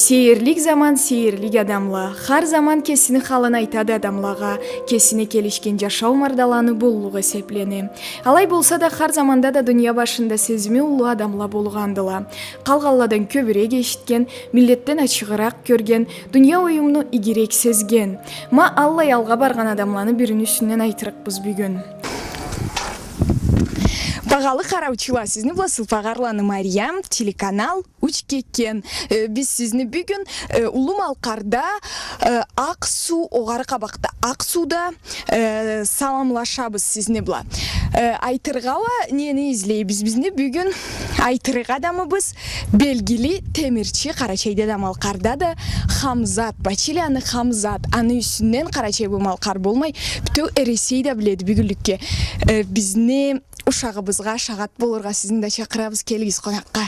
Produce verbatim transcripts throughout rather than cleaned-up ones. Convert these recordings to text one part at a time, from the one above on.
Сейирлик заман, сейирлик адамла. Хар заман кесини халын айтады адамлагъа, кесине келишген джашау мардаланы боллукъ эсеплене. Алай болса да, хар заманда да дуния башында сезими уллу адамла болгъандыла. Къалгъанладан кёбюрек эшитген, миллетден ачыгъыракъ кёрген, дуния оюмну игирек сезген. Ма аллай алгъа баргъан адамланы бирини юсюнден айтырыкъбыз бюгюн. Багъалы къараучула, сизни бла Сылпагъарланы Мариям, телеканал Учкекен. Э, биз сизни бюгюн, э, Уллу Малкъарда, э, Акъ-Суу, огъары къабакъда Акъ-Сууда, э, саламлашабыз сизни бла. Э, айтыргъа уа нени излейбиз? Бизни бюгюн айтырыкъ адамыбыз белгили темирчи, Къарачайда да, Малкъарда да, Хамзат, Бачиланы Хамзат. Аны юсюнден Къарачай бла Малкъар болмай, бютеу Эресей да биледи бюгюнлюкге. Э, бизни ушагъыбызгъа шагъат болургъа сизни да чакъырабыз, келигиз къонакъгъа.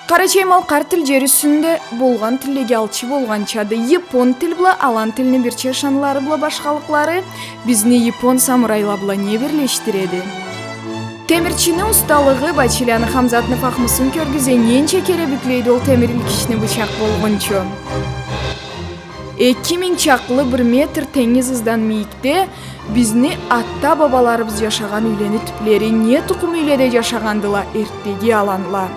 Къарачай-малкъар тил джер юсюнде болгъан тиллеге алчы болгъанчады. Япон тил бла алан тилни бирча ышанлары бла башхалыкълары, бизни япон самурайла бла не бирлешдиреди? Темирчини усталыгъы, Бачиланы Хамзатны фахмусун кёргюзе, ненча кере бюклейди ол темир илкични бычакъ болгъунчу. Эки минг чакълы бир метр тенгиз ыздан мийикде бизни ата-бабаларыбыз джашагъан юйлени тюплери, не тукъум юйледе джашагъандыла эрттеги аланла.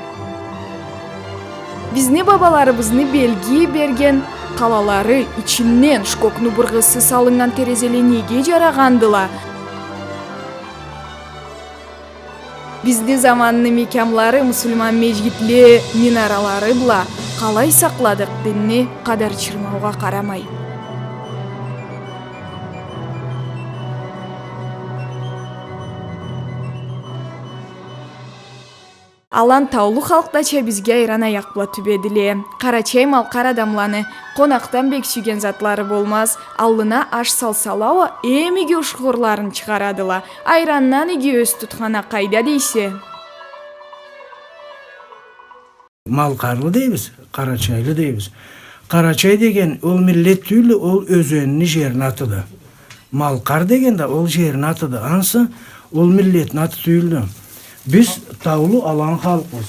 Бизни бабаларыбызны белги берген къалалары, ичинден шкокну быргъысы салыннган терезеле неге джарагъандыла? Бизни заманны мекямлары, муслиман межгитле минаралары бла къалай сакъладыкъ динни къадар чырмаугъа къарамай. Алан таулу халкъдача бизге айран аякъ бла тюбедиле. Къарачай-малкъар адамланы къонакъдан бек сюйген затлары болмаз. Аллына аш салсала уа, эм иги ушхурларын чыгъарадыла. Айрандан иги ёз тутхан а къайда дейсе? Малкъарлы дейбиз, къарачайлы дейбиз. Къарачай деген ол миллет тюйюлдю, ол ёзенни, жерни атыды. Малкъар деген да ол жерни атыды. Ансы ол миллетни аты тюйюлдю. Биз таулу алан халкъбыз.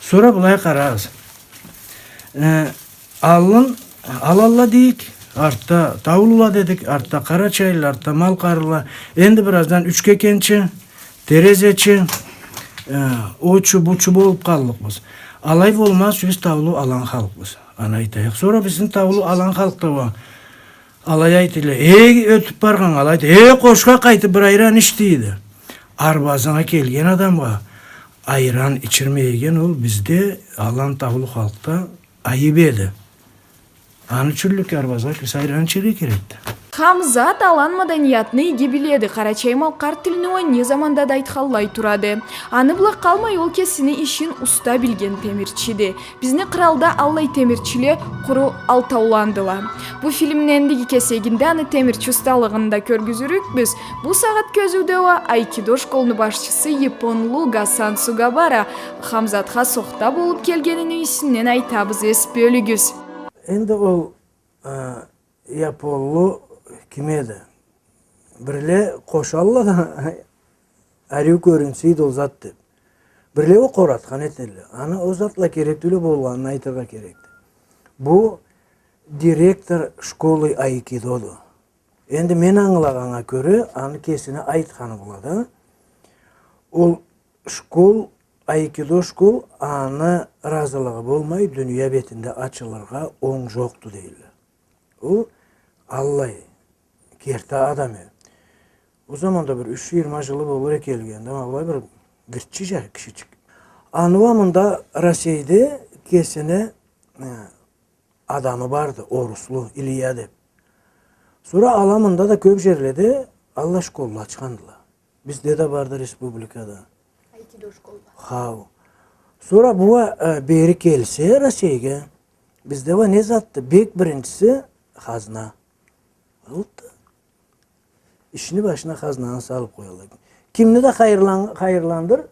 Сора былай къарагъыз. Э, аллын аланла дейик, артда таулула дедик, артда къарачайлыла, артда малкъарлыла. Энди бираздан Учкекенчи, Терезечи, э, очу, бучу болуп къаллыкъбыз. Алай болмаз, биз таулу алан халкъбыз. Аны айтайыкъ. Сора бизни таулу алан халкъда уа алай айтыла, эй, ётюп баргъаннга алай айта, эй, къошха, къайтып бир айран ич, дейди. Арбазына келген адамгъа айран ичирмейген ол бизде, алан таулу халкъда айып эди. Аны ючюнлюкге арбазгъа кирсе айран ичерге керекди. Хамзат алан маданиятны иги биледи, къарачай-малкъар тилни уа не заманда да айтханлай турады. Аны бла къалмай, ол кесини ишин уста билген темирчиди. Бизни къралда аллай темирчиле къуру алтауландыла. Бу фильмни эндиги кесегинде аны темирчи усталыгъын да кёргюзюрюкбюз. Бу сагъат кёзюуде уа айкидо школну башчысы японлу Гасан Сугабара Хамзатха сохта болуп келгенини юсюнден айтабыз, эс бёлюгюз. Энди ол, э, японлу ким эди? Бирле къошалла да, ариу кёрюнсейди ол зат деп. Бирле уа къоратхан этелле. Аны ол затла керек тюйюл болгъанын айтыргъа керекди. Бу директор школы айкидоду. Энди мен ангылагъаннга кёре, аны кесини айтханы бла да, ол школ, айкидо школ, аны ыразылыгъы болмай, дуния бетинде ачылыргъа онг жокъду, дейле. Ол аллай керти адам эди. Ол заманда бир юч жыйырма жылы болур эди келгенде, ма былай бир гитче кишичик. Аны уа мында Россейде кесини, э, адамы барды, оруслу, Илья деп. Сора ала мында да кёп жерледе аллай школла ачхандыла. Бизде да барды республикада. Айкидо школла. Хау. Сора бу уа, э, бери келсе Россейге, бизде уа не затды? Бек биринчиси хазна. Алды. Ишни башына хазнаны салып къоялла. Кимни да хайырлан-, хайырландыр,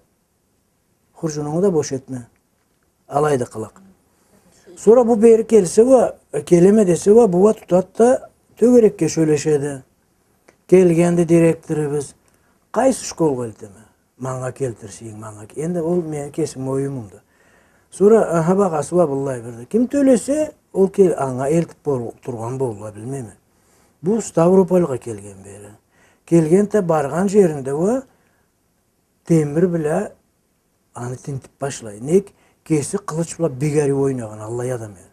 хуржунунгу да бош этме. Алайды къылыкъ. Сора бу бери келсе уа, э, келеме десе уа, бу уа тутады да тёгерекге сёлешеди. Келгенди директорубуз. Къайсы школгъа элтеме? Манга келтирсенг, манга ке-, энди ол мени кесими оюмумду. Сора, аха, багъасы уа быллай бирди. Ким тёлесе, ол кел-, анга элтип бол-, тургъан болла, билмейме. Бу Ставропольгъа келген бери. Келген да баргъан жеринде уа темир бла аны тинтип башлай. Нек, кеси къылыч бла бек ариу ойнагъан, аллай адам эди.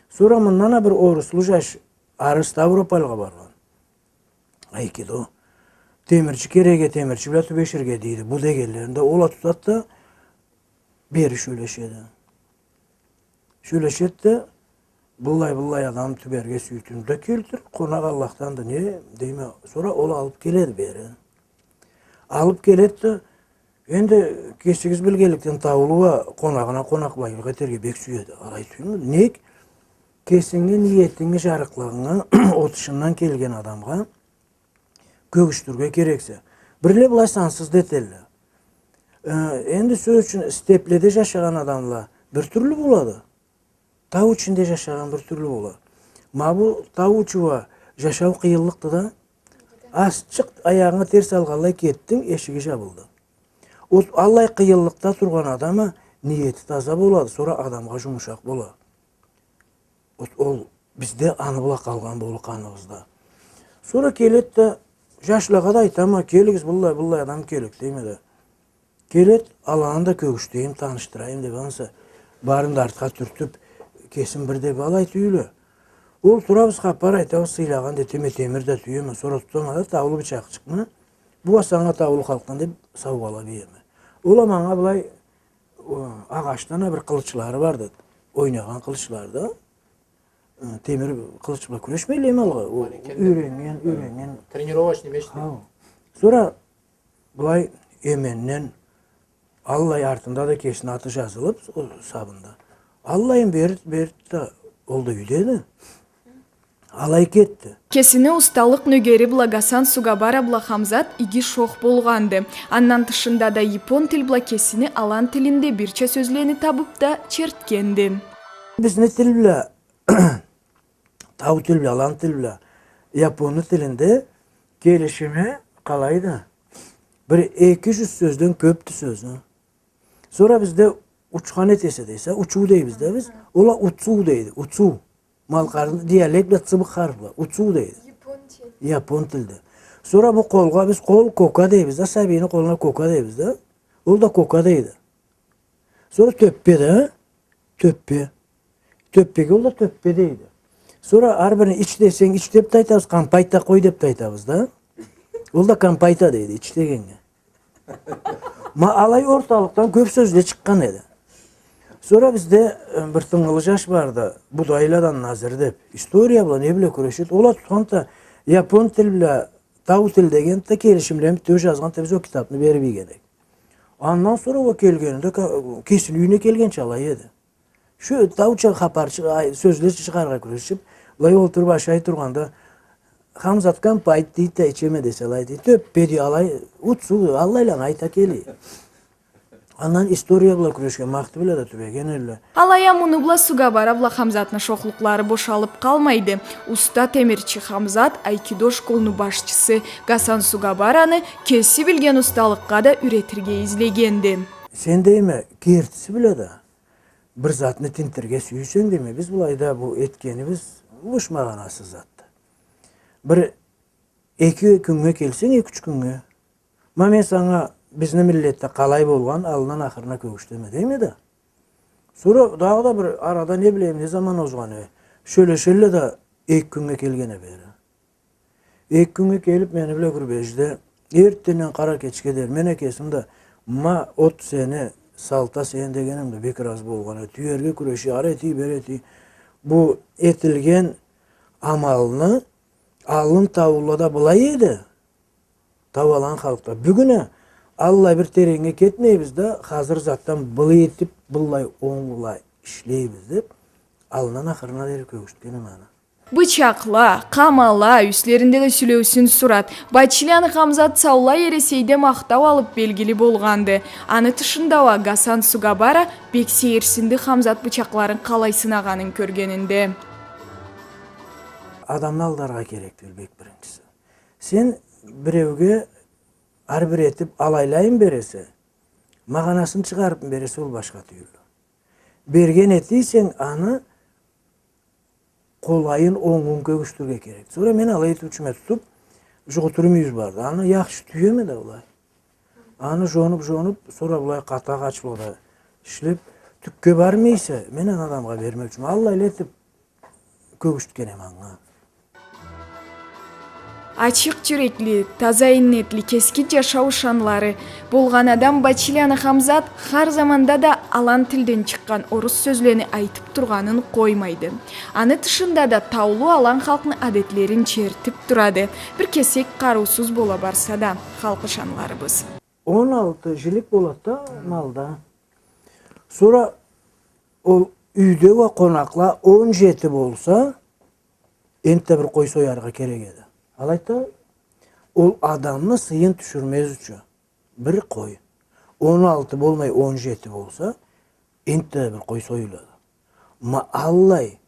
Сора мындан а бир оруслу жаш ары Ставропольгъа баргъан. Айкидо. Темирчи керекге, темирчи бла тюбеширге дейди. Бу дегенлеринде ол а тутады да, бери сёлешеди. Сёлешеди да, быллай, быллай адам тюберге сюйдюм да келтир, къонакъ Аллахданды, не дейме, сора ол алып келеди бери. Алып келеди да, энди кесигиз билгенликден, таулу уа къонагъына къонакъбайлыкъ этерге бек сюеди. Алай тюйюлмю? Нек, кесинги ниетинги, жарыкълыгъынгы, ол тышындан келген адамгъа кёргюзтюрге керексе. Бирле былай сансыз да этелле. Э, энди сёз ючюн степледе жашагъан адамла бир тюрлю болады. Тау ичинде жашагъан бир тюрлю болады. Ма бу тау ичи уа жашау къыйынлыкъды да. Азчыкъ аягъынгы терс алгъанлай кетдинг, эшиги жабылды. Ол аллай къыйынлыкъда тургъан адамны ниети таза болады, сора адамгъа жумушакъ болады. Ол, ол бизде аны бла къалгъан болур къаныбызда. Сора келеди да, жашлагъа да айтама, келигиз, быллай, быллай адам келлик, дейме да. Келеди, аланы да кёргюзтейим, танышдырайым деп, ансы барын да артха тюртюп, кесим бир деп алай тюйюле. Ол турабыз, хапар айтабыз, сыйлагъан да этеме, темир да тюеме, сора тутама да таулу бычакъчыкъны. Бу а санга таулу халкъдан деп саугъалап иеме. Ол а манга былай, о, агъачдан а бир къылычлары барды. Ойнагъан къылычлары да. Э, темир къылыч бла кюрешмейле эм алгъа. Ол манекенден. Юйреннген, юйреннген. Тренировочный мечни. Хау. Сора былай эменден аллай артында да кесини аты жазылып, ол сабында. Аллайын берди, берди да, ол да юйдеди. Алай кетди. Кесини усталыкъ нёгери бла Гасан Сугабара бла Хамзат иги шох болгъанды. Андан тышында да япон тил бла кесини алан тилинде бирча сёзлени табып да чертгенди. Бизни тил бла, тау тил бла, алан тил бла, японну тилинде келишими къалайды? Бир эки жюз сёзден кёпдю сёзю. Сора бизде учхан этесе дейсе, учуу дейбиз да биз. Ол а уцуу дейди, уцуу. Малкъарны диалект бла, цыбыкъ харф бла, уцуу дейди. Япон тил. Япон тилде. Сора бу къолгъа биз къол кока дейбиз да, сабийни къолуна кока дейбиз да. Ол да кока дейди. Сора тёппе да, тёппе. Тёппеге ол да тёппе дейди. Сора ары бирин ич десенг, ич деп да айтабыз, кампайт да къой деп да айтабыз да. Ол да кампайта дейди, ич дегеннге. Ма алай орталыкъдан кёп сёзле чыкъгъан эди. Сора бизде, э, бир тынгылы жаш барды, Будайладан Назир деп. История бла, не бла кюрешеди. Ол а тутханды да, япон тил бла тау тил дегенди да, келишимлени битеу жазгъанды да, биз ол китапны берип ийген эдик. Андан сора ол келгенинде ка-, кесини юйюне келгенча алай эди. Шу тауча хапарчы, ай, сёзле чыгъаргъа кюрешип, былай олтуруп ашай тургъанда, Хамзат кампайт дейди да, ичеме десе, алай дейди. Тёппе дей, алай, уцуу, аллайланы айта келе. Андан история бла кюрешген, Махти бла да тюбеген эдиле. Алай а муну бла Сугабара бла Хамзатны шохлукълары бошалып къалмайды. Уста темирчи Хамзат айкидо школну башчысы Гасан Сугабараны кеси билген усталыкъгъа да юйретирге излегенди. Сен, дейме, кертиси бла да бир затны тинтирге сюйсенг, дейме, биз былайда бу этгенибиз буш магъанасыз затды. Бир эки кюннге келсенг, эки-юч кюннге. Ма мен санга бизни миллетде къалай болгъан, аллындан ахырына кёргюзтеме, дейме да. Сора дагъыда бир арада, не билейим, не заман озгъаны, сёлешелле да эки кюннге келгенле бери. Эки кюннге келип, мени бла Гюрбежде, эртденден къара кечге дери, мен а кесим да, ма от сени, салта сени дегенимде, бек ыразы болгъан эди. Тюерге кюреши, ары этий, бери этий. Бу этилген амалны аллын таулулада былай эди. Тау алан халкъда. Бюгюн а аллай бир тереннге кетмейбиз да, хазыр затдан былай этип, быллай онгула ишлейбиз деп, аллындан ахырына дери кёргюзтгенме аны. Бычакъла, къамала, юслеринде да сюлеусюн сурат. Бачиланы Хамзат саулай Эресейде махтау алып белгили болгъанды. Аны тышында уа Гасан Сугабара бек сейирсинди Хамзат бычакъларын къалай сынагъанын кёргенинде. Адамны алдаргъа керек тюйюл, бек биринчиси. Сен биреуге ары бир этип алайлайын бересе, магъанасын чыгъарып бересе, ол башха тюйюл. Берген эте эсенг, аны къолайын, онгун кёгюзтюрге керек. Сора мен алай этиучюме тутуп, жугъутурум юз барды. Аны яхшы тюеме да былай. Аны жонуп-жонуп, сора былай къатакъ ачылыуда ишлеп, тюкге бармай эсе, мен аны адамгъа бермеучюме. Аллай элтип кёгюзтгенме анга. Ачыкъ жюрекли, таза иннетли, кескин жашау ышанлары болгъан адам Бачиланы Хамзат хар заманда да алан тилден чыкъгъан орус сёзлени айтып тургъанын къоймайды. Аны тышында да таулу алан халкъны адетлерин чертип турады. Бир кесек къарыусуз бола барса да, халкъ ышанларыбыз. Он алты жилик болады да малда. Сора ол юйде уа къонакъла он жети болса, энтта бир къой сояргъа керек эди. Алайды да, ол адамны сыйын тюшюрмез ючюн бир къой. Он алты болмай, он жети болса, энтта бир къой союлады. Ма аллай,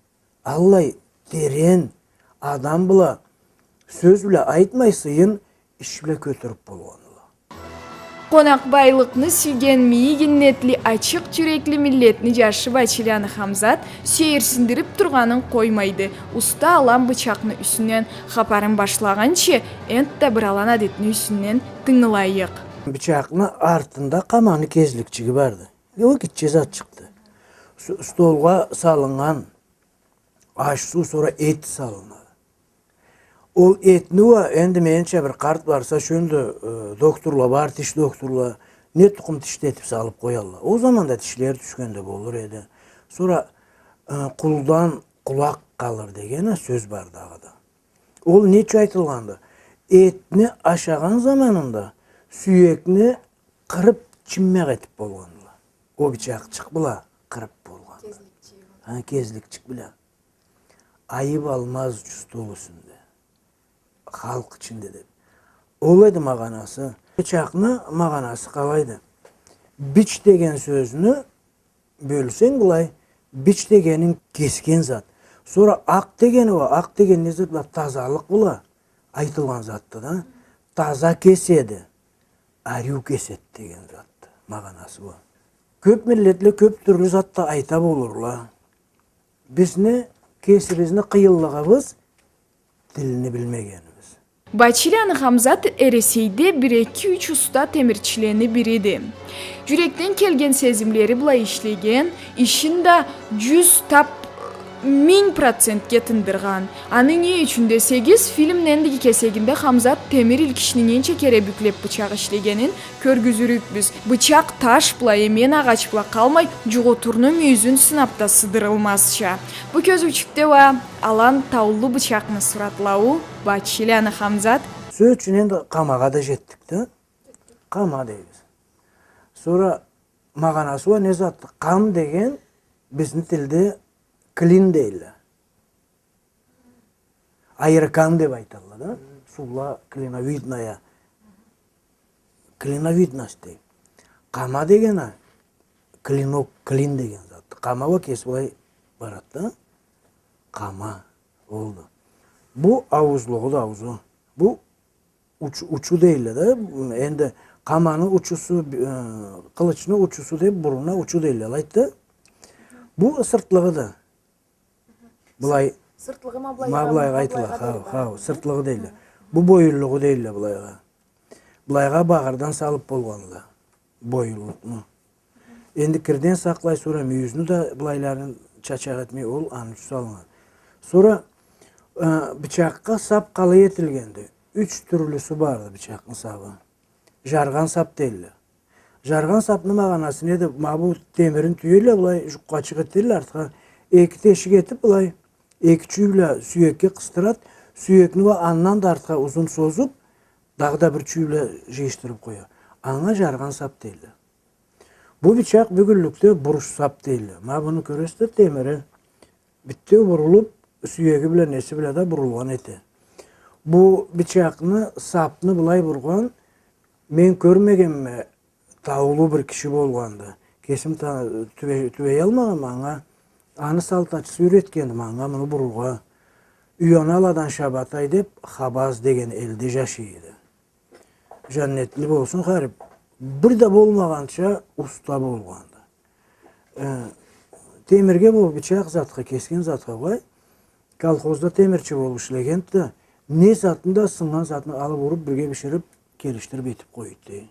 аллай терен адам бла, сёз бла айтмай, сыйын иш бла кётюрюп болгъандыла. Къонакъбайлыкъны сюйген мийик иннетли, ачыкъ жюрекли миллетни жашы Бачиланы Хамзат сейирсиндирип тургъанын къоймайды. Уста алан бычакъны юсюнден хапарын башлагъынчы, энтта бир алан адетни юсюнден тынгылайыкъ. Бычакъны артында къаманы кезликчиги барды. Ол гитче затчыкъды. С-, столгъа салыннган аш-суу, сора эт салынады. Ол этни уа, энди менича, бир къарт барса, шёндю, э, докторла бар, тиш докторла, не тукъум тишди этип салып къоялла. Ол заманда тишлери тюшген да болур эди. Сора, э, къулдан къулакъ къалыр деген а сёз бар дагъыда. Ол не ючюн айтылгъанды? Этни ашагъан заманында сюекни къырып, чиммакъ этип болгъандыла. Ол бычакъчыкъ бла къырып болгъанды. Кезликчик. Ха, кезликчик бла. Айып алмаз ючюн стол юсюнде. Халкъ ичинде деп. Ол эди магъанасы. Бычакъны магъанасы къалайды? Бич деген сёзню бёлсенг былай, бич дегенинг кесген зат. Сора акъ дегени уа, акъ деген не зат бла? Тазалыкъ бла айтылгъан затды да. Таза кеседи, ариу кеседи деген затды магъанасы уа. Кёп миллетле кёп тюрлю зат да айта болурла. Бизни кесибизни къыйынлыгъыбыз тилни билмегенибиз. Бачиланы Хамзат Эресейде бир эки-юч уста темирчилени бириди. Жюрекден келген сезимлери бла ишлеген, ишин да жюз тап минг процентге тындыргъан. Аны не ючюн десегиз, фильмни эндиги кесегинде Хамзат темир илкични ненча кере бюклеп бычакъ ишлегенин кёргюзюрюкбюз. Бычакъ таш бла, эмен агъач бла къалмай, жугъутурну мюйюзюн сынап да сыдырылмазча. Бу кёзюучюкде уа алан таулу бычакъны суратлауу Бачиланы Хамзат. Сёз ючюн энди къамагъа да жетдик да. Къама дейбиз. Сора магъанасы уа не затды? Къам деген бизни тилде клин дейле. Айыркан деп айталла да. Суула клиновидная. Клиновидность дей. Къама деген а, клинок, клин деген зат. Къама уа кеси былай барад да. Къама. Олду. Бу ауузлугъуду, аузу. Бу уч-, учу дейле да. Энди къаманы учусу, э, къылычны учусу деп, бурунуна учу дейле, алайды да. Бу сыртлыгъыды. Былай. Сыртлыгъы ма былайгъа, ма былайгъа айтыла, хау, хау, сыртлыгъы дейле. Бу боюнлугъу дейле былайгъа. Былайгъа багъырдан салып болгъанла боюнлукъну. Энди кирден сакълай, сора мюйюзню да былайларын чачакъ этмей, ол аны ючюн салыннган. Сора, э, бычакъгъа сап къалай этилгенди? Юч тюрлюсю барды бычакъны сабы. Жаргъан сап дейле. Жаргъан сапны магъанасы неди? Ма бу темирни тюелле былай, жукъгъачыкъ этелле артха. Эки тешик этип былай, эки чюй бла сюекге къыстырад, сюекни уа андан да артха узун созуп, дагъыда бир чюй бла жыйышдырып къоя. Анга жаргъан сап дейле. Бу бычакъ бюгюнлюкде буруш сап дейле. Ма буну кёресиз да, темири. Битеу бурулуп, сюеги бла, неси бла да бурулгъан эте. Бу бычакъны, сапны былай бургъан, мен кёрмегенме, таулу бир киши болгъанды. Кесим та-, тюбе-, тюбеялмагъанма анга, аны салтачысы юйретгенди манга муну бурургъа. Уяналадан Шабатай деп, Хабаз деген элде жашай эди. Жаннетли болсун харип, бир да болмагъанча уста болгъанды. Э, Темирге бу бычакъ затха, кесген затха, угъай. Колхозда темирчи болуп ишлегенди да, не затны да, сыннган затны алып уруп, бирге биширип, келишдирип этип къоюуду.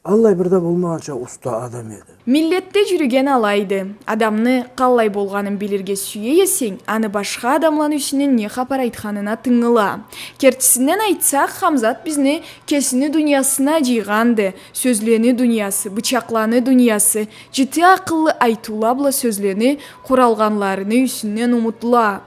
Аллай бир да болмагъанча уста адам эди. Миллетде джюрюген алайды. Адамны къаллай болгъанын билирге сюе эсенг, аны башха адамланы юсюнден не хапар айтханына тынгыла. Кертисинден айтсакъ, Хамзат бизни кесини дуниясына джыйгъанды. Сёзлени дуниясы, бычакъланы дуниясы, джити акъыллы айтыула бла сёзлени къуралгъанларыны юсюнден умутла.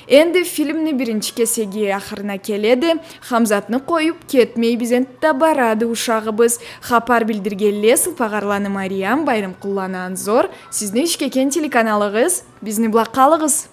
Энди фильмни биринчи кесеги ахырына келеди. Хамзатны къоюп кетмейбиз, энтда барады ушагъыбыз. Хапар билдиргенле Сылпагъарланы Мариям, Байрамкъулланы Анзор, сизни Ючкекен телеканалыгъыз, бизни бла къалыгъыз.